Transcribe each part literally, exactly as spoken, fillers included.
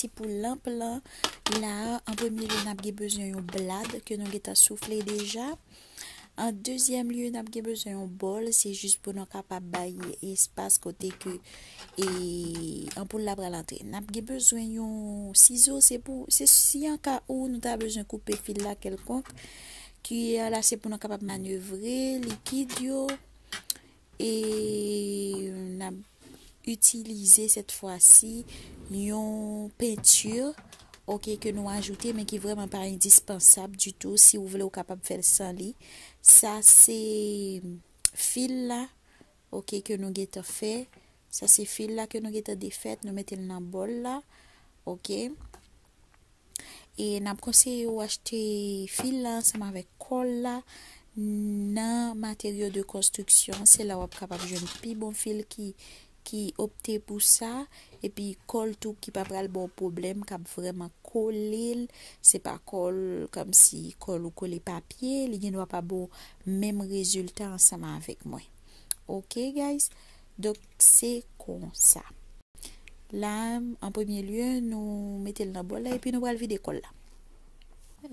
Ti pou lanp lan, la, an premye lye, n ap gen bezwen yon blad ke nou gentan soufle deja. An dezyèm lye, n ap gen bezwen yon bòl, se jis pou nou kapab bay espas kote ke, e, anpoul la pral antre. N ap gen bezwen yon sizo, se pou, se si an ka ou nou ta bezwen koupe fil la kèlkonk, kiyè la se pou nou kapab manevre likid yo. E n ap itilize sèt fwa si yon penti, oke, ke nou ajoute, men ki vrèman pa endispansab ditou. Si w vle, ou kapab fè l san li. Sa se fil la, oke, ke nou gentan fè. Sa se fil la ke nou gentan defèt, nou mete l nan bòl la, oke. E n ap konseye w achte fil la ansanm avèk kòl la nan Matériaux de Construction. Se la w ap kapab jwenn pi bon fil ki, ki opte pou sa. Epi kòl tou ki pa pral ba w pwoblèm, k ap vrèman kole l. Se pa kòl kòmsi kòl ou kole papye, li gen dwa pa ba w menm rezilta ansanm avèk mwen. Oke, guys? Donk, se konsa. La, an premye lye, nou mete l nan bòl la epi nou pral vide kòl la.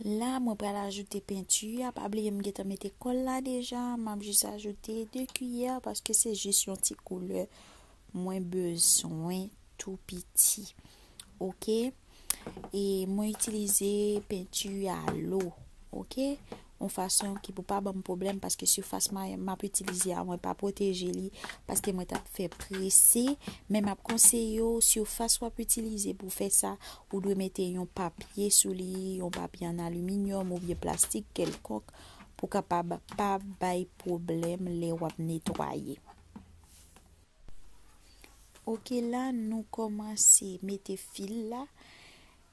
La, mwen pral ajoute penti a. Pa bliye m gentan mete kòl la deja. M ap jis ajoute de kiyè paske se jis yon ti koulè mwen bezwen tou piti. Oke? E mwen itilize penti alo, oke? Yon fason ki pou pa ban m pwoblèm, paske sifas ma-, m ap itilize a, mwen pa pwoteje li, paske mwen t ap fè prese. Men m ap konseye w, sifas w ap itilize pou fè sa, ou dwe mete yon papye sou li, yon papye an aliminyòm oubyen plastik kèlkonk, pou kapab pa bay pwoblèm lè w ap netwaye. Oke, la, nou kòmanse mete fil la.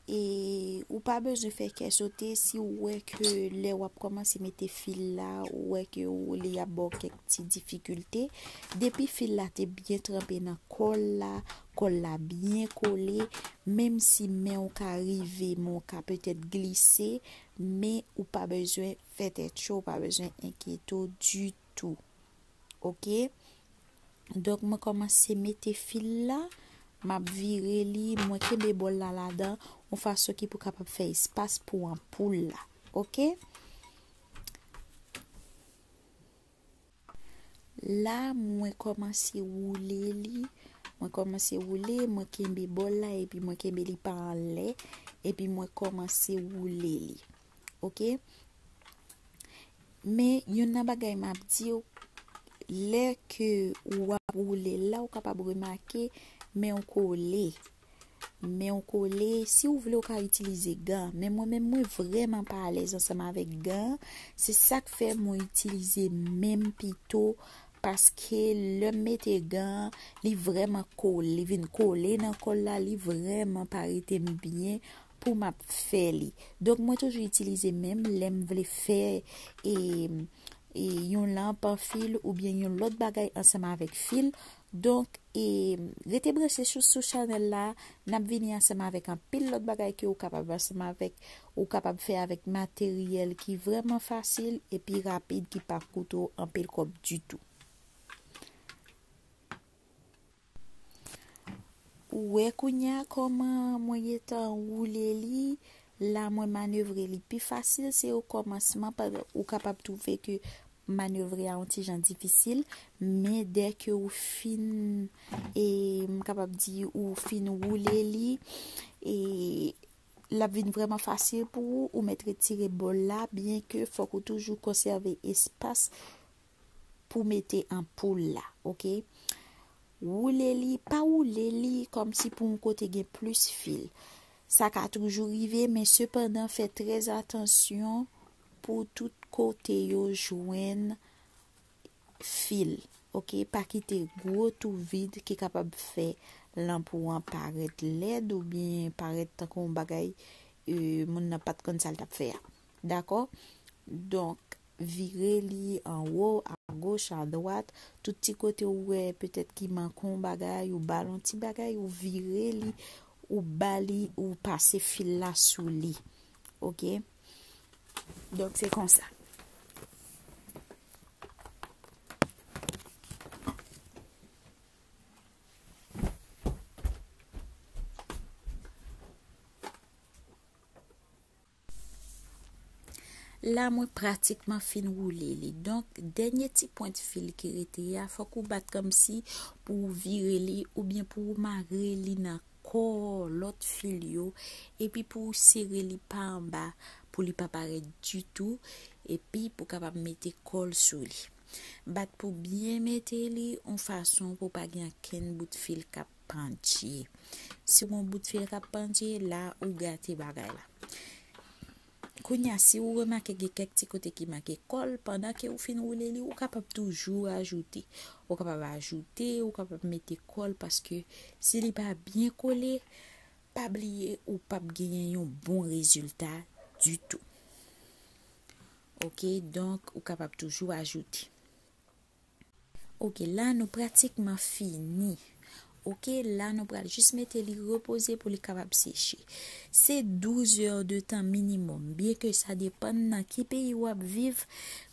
E ou pa bezwen fè kè sote si w wè ke lè w ap kòmanse mete fil la, ou wè ke ou, li ap ba w kèk ti difikilte. Depi fil la te byen tranpe nan kòl la, kòl la byen kole, menm si men w ka rive, men w ka petèt glise, men ou pa bezwen fè tèt cho, ou pa bezwen enkyete w ditou. Oke? Donk, mwen kòmanse mete fil la, m ap vire li, mwen kenbe bòl la ladan, yon fason ki pou kapab fè espas pou anpoul la. Oke? La, mwen kòmanse woule li, mwen kòmanse woule, mwen kenbe bòl la, epi mwen kenbe li pa anlè, epi mwen kòmanse woule li. Oke? Men, youn nan bagay m ap di w, lè ke w ap woule l la, ou kapab remake men w kole. Men w kole, si w vle, ou ka itilize gan. Men mwen menm, mwen vrèman pa alèz ansanm avèk gan. Se sa k fè mwen itilize men m pito, paske lè m mete gan, li vrèman kole, li vin kole nan kòl la, li vrèman pa rete m byen pou m ap fè li. Donk, mwen toujou itilize men m lè m vle fè, e, e, yon lanp an fil oubyen yon lòt bagay ansanm avèk fil. Donk, e, rete branche sou, sou chanèl la, n ap vini ansanm avèk anpil lòt bagay ke ou kapab ansanm avèk, ou kapab fè avèk materyèl ki vrèman fasil epi rapid, ki pa koute w anpil kòb ditou. Ou wè kounye a kòman mwen gentan woule li, la mwen manevre li pi fasil, se okòmansman, pa, ou kapab twouve ke manevre a yon ti jan difisil, men dèke ou fin, e, m kapab di ou fin woule li, e l ap vin vrèman fasil pou ou, ou mèt retire bòl la, byenke fòk ou toujou konsève espas pou mete anpoul la, oke? Woule li, pa woule li kòmsi pou yon kote gen plis fil. Sa ka toujou rive, men sepandan, fè trè atansyon pou tout kote yo jwenn fil, oke? Pa kite gwo tou vid ki kapab fè lanp ou an parèt lèd oubyen parèt tankou yon bagay, e, moun nan pa t konn sa l t ap fè a. Dakò? Donk, vire li anwo, agoch, adwat, tout ti kote ou wè petèt ki manke yon bagay, ou ba l yon ti bagay, ou vire li, ou ba li, ou pase fil la sou li. Oke? Donk, se konsa. La mwen pratikman fin woule li. Donk, dènye ti pwent fil ki rete a, fòk ou bat kòmsi pou w vire li oubyen pou w mare li nan kò lòt fil yo, epi pou w sere li pa anba pou li pa parèt ditou, epi pou w kapab mete kòl sou li. Bat pou byen mete li yon fason pou pa gen ankenn bout fil k ap pandye. Si w gen yon bout fil k ap pandye, la ou gate bagay la. Kounye a, si ou remake gen kèk ti kote ki manke kòl, pandan ke ou fin woule li, ou kapab toujou ajoute. Ou kapab ajoute, ou kapab mete kòl, paske si li pa byen kole, pa bliye ou p ap genyen yon bon rezilta ditou. Oke, donk ou kapab toujou ajoute. Oke, la nou pratikman fini. Oke, la nou pral jis mete li repoze pou li kapab seche. Se douz è de tan minimòm, byen ke sa depann nan ki peyi w ap viv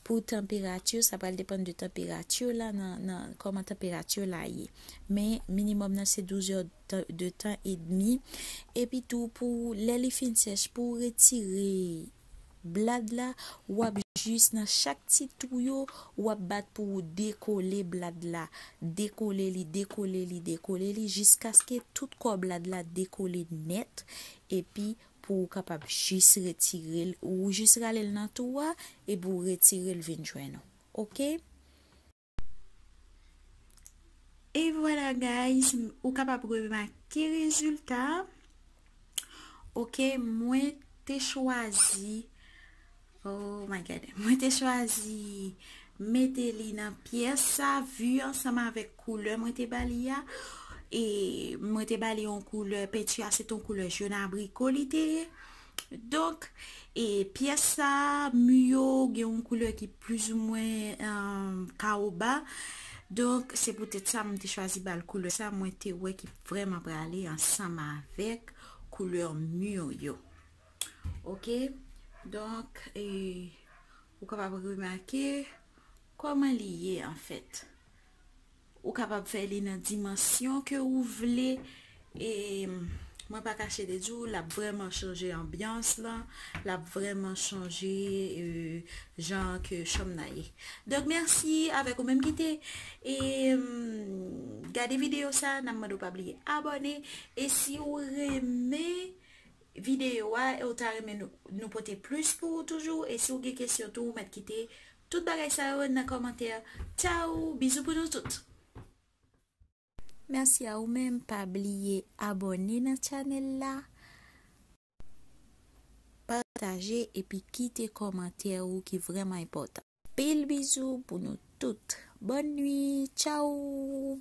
pou tanperati, sa pral depann de tanperati la, nan, nan kòman tanperati la ye. Men minimòm nan se douz è de tan edmi. Epi tou pou lè li fin sèch, pou w retire blad la, w ap jis nan chak ti twou yo, w ap bat pou w dekole blad la. Dekole li, dekole li, dekole li, jiskaske tout kò blad la dekole nèt. Epi pou w kapab jis retire l, ou jis rale l nan twou a, epi w retire l vin jwenn ou. Oke? E vwala, guys, ou kapab remake rezilta. Oke, mwen te chwazi, oh my God, mwen te chwazi mete li nan pyès sa, vi ansanm avèk koulè mwen te ba li a. E mwen te ba li yon koulè, penti a se te yon koulè jòn abriko li te ye. Donk, e pyès sa, mi yo gen yon koulè ki plizoumwen, um, kawoba. Donk, se poutèt sa mwen te chwazi ba l koulè sa, mwen te wè ki vrèman prale ansanm avèk koulè mi yo. Oke? Donk, e, ou kapab remake kòman li ye, anfèt. Ou kapab fè li nan dimansyon ke ou vle. E mwen pa kache de di w, l ap vrèman chanje anbyans lan, l ap vrèman chanje, e, jan ke chanm nan ye. Donk, mèsi avèk ou menm ki te, e, gade videyo sa, n ap mande w pa bliye abòne. E si w renmen videyo a, e w ta renmen nou, nou pote plis pou ou toujou, e si w gen kesyon tou, ou mèt kite tout bagay sa yo nan kòmantè. Tchao, bizou pou nou tout. Mèsi a ou menm, pa bliye abòne nan chanèl la, pataje epi kite kòmantè ou ki vrèman enpòtan. Pil bizou pou nou tout. Bòn nwi, tchao.